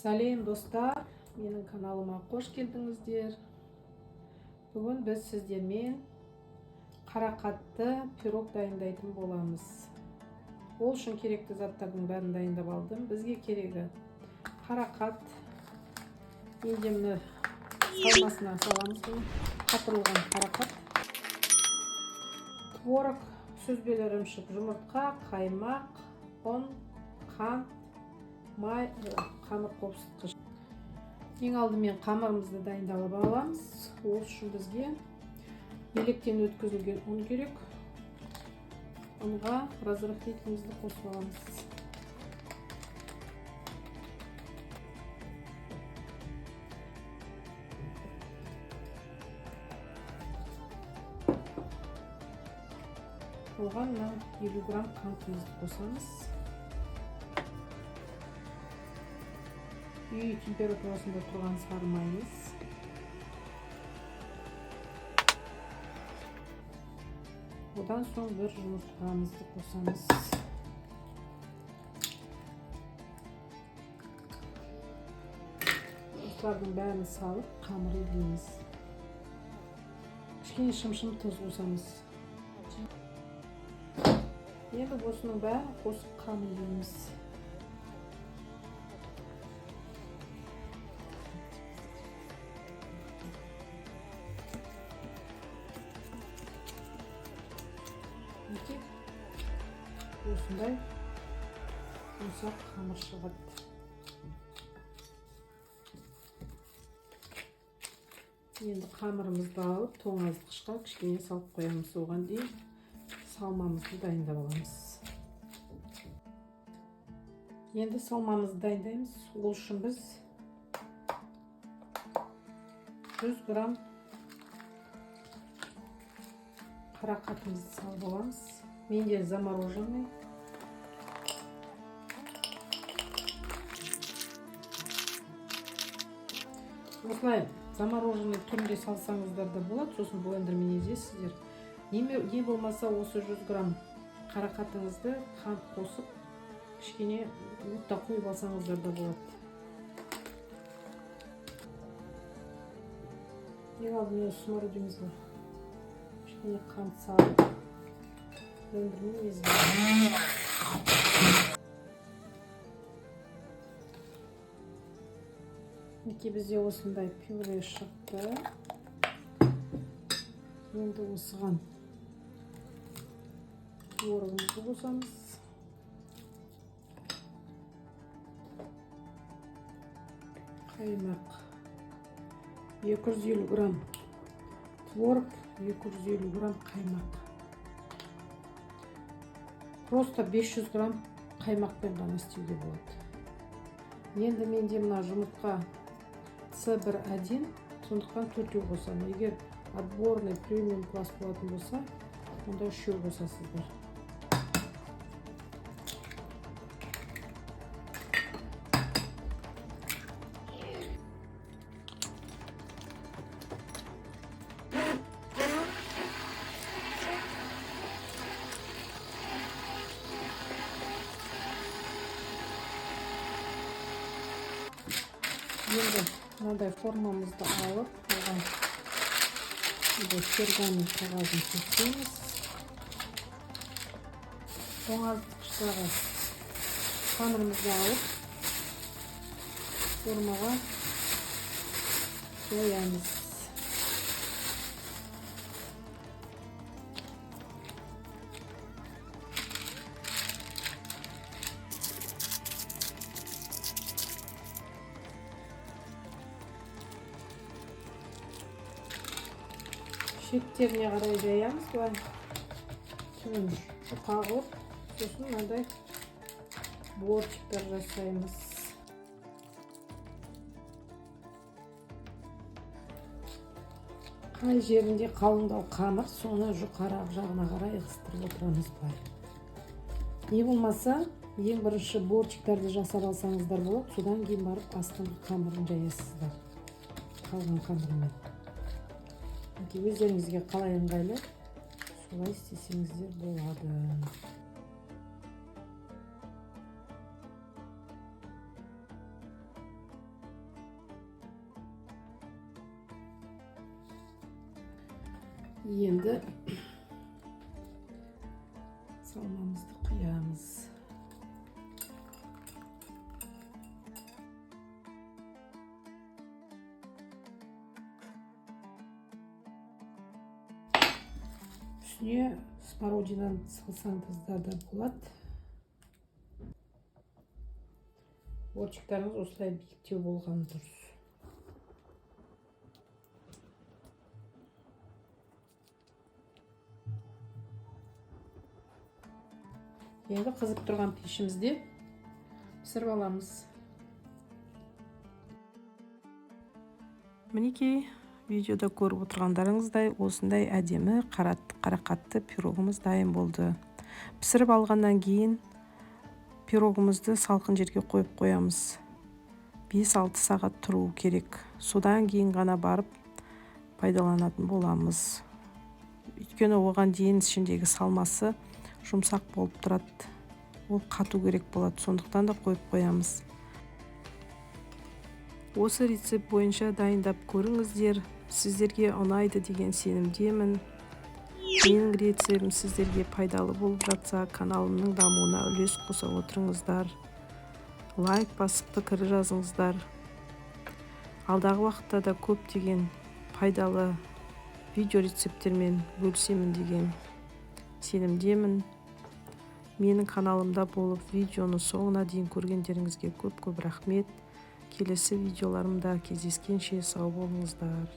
Сәлем, достар! Менің каналыма қош келдіңіздер. Бүгін біз сіздермен қарақатты пирог дайындайтын боламыз. Ол үшін керекті заттардың бәрін дайындап алдым. Бізге керегі қарақат. Менде міне салмасына саламыз бұны. Қатырылған қарақат, творог, сүзбелі ірімшік, жұмыртқа, қаймақ, ұн, қант, май, қамыр қопсытқыш. Ең алдымен қамырымызды дайындап аламыз. Ол үшін бізге електен өткізілген ұн керек. Ұнға разрыхлителімізді қосып аламыз. Оған мына 50 грамм қантымызды қосамыз. Үй температурасында тұрған сары майымыз. Одан соң бір жұмыртқамызды қосамыз. Осылардың бәрін салып, қамыр илейміз. Кішкене шымшым тұз қосамыз. Енді осының бәрін қосып, қамыр илейміз. Мінекей, осындай жұмсақ қамыр шығады. Енді қамырымызды алып, тоңазытқышқа кішкене салып қоямыз. Оған дейін салмамызды дайындап аламыз. Енді салмамызды дайындаймыз. Ол үшін біз 100 грамм қарақатымызды салып аламыз. Менде замороженный. Осылай замороженный түрінде салсаңыздар да болады, сосын блендермен езесіздер. Не болмаса осы 100 грамм қарақатыңызды қант қосып, кішкене отта қойып алсаңыздар да болады. Ең алдымен смородинамызға кішкене қант салып, блендермен еземіз. Мінекей, бізде осындай пюре шықты. Енді осыған творогымызды қосамыз. Қаймақ 250 грамм творог, 250 грамм қаймақ. Просто 500 грамм қаймақпен ғана істеуге болады. Енді менде мына жұмыртқа С1 1, сондықтан төртеу қосамын. Егер отборный премиум класс болатын болса, онда үшеу қосасыздар. Енді мынандай формамызды алып, оған мындай пергамент қағазын төсейміз. Тоңазытқыштағы қамырымызды алып, формаға қоямыз. Шеттеріне қарай жаямыз былай, түбін жұқа қылып. Сосын мынандай бортиктер жасаймыз. Қай жерінде қалыңдау қамыр, соны жұқарақ жағына қарай ығыстырып отырамыз былай. Не болмаса ең бірінші бортиктерді жасап алсаңыздар болады, содан кейін барып астыңғы қамырын жаясыздар қалған қамырмен. Мінекей, өздеріңізге қалай ыңғайлы, солай істесеңіздер болады. Енді салмамызды құямыз. Үстіне смородинаны салсаңыздар да болады. Бортиктарыңыз осылай биіктеу болған дұрыс. Енді қызып тұрған пешімізде пісіріп аламыз. Мінекей, видеода көріп отырғандарыңыздай, осындай әдемі қарақатты пирогымыз дайын болды. Пісіріп алғаннан кейін пирогымызды салқын жерге қойып қоямыз. 5-6 сағат тұруы керек. Содан кейін ғана барып пайдаланатын боламыз. Өйткені оған дейін ішіндегі салмасы жұмсақ болып тұрады. Ол қату керек болады, сондықтан да қойып қоямыз. Осы рецепт бойынша дайындап көріңіздер. Сіздерге ұнайды деген сенімдемін. Менің рецептім сіздерге пайдалы болып жатса, каналымның дамуына үлес қоса отырыңыздар. Лайк басып пікір жазыңыздар. Алдағы уақытта да көптеген пайдалы видео рецепттермен бөлісемін деген сенімдемін. Менің каналымда болып видеоны соңына дейін көргендеріңізге көп-көп рахмет. Келесі видеоларымда кездескенше сау болыңыздар.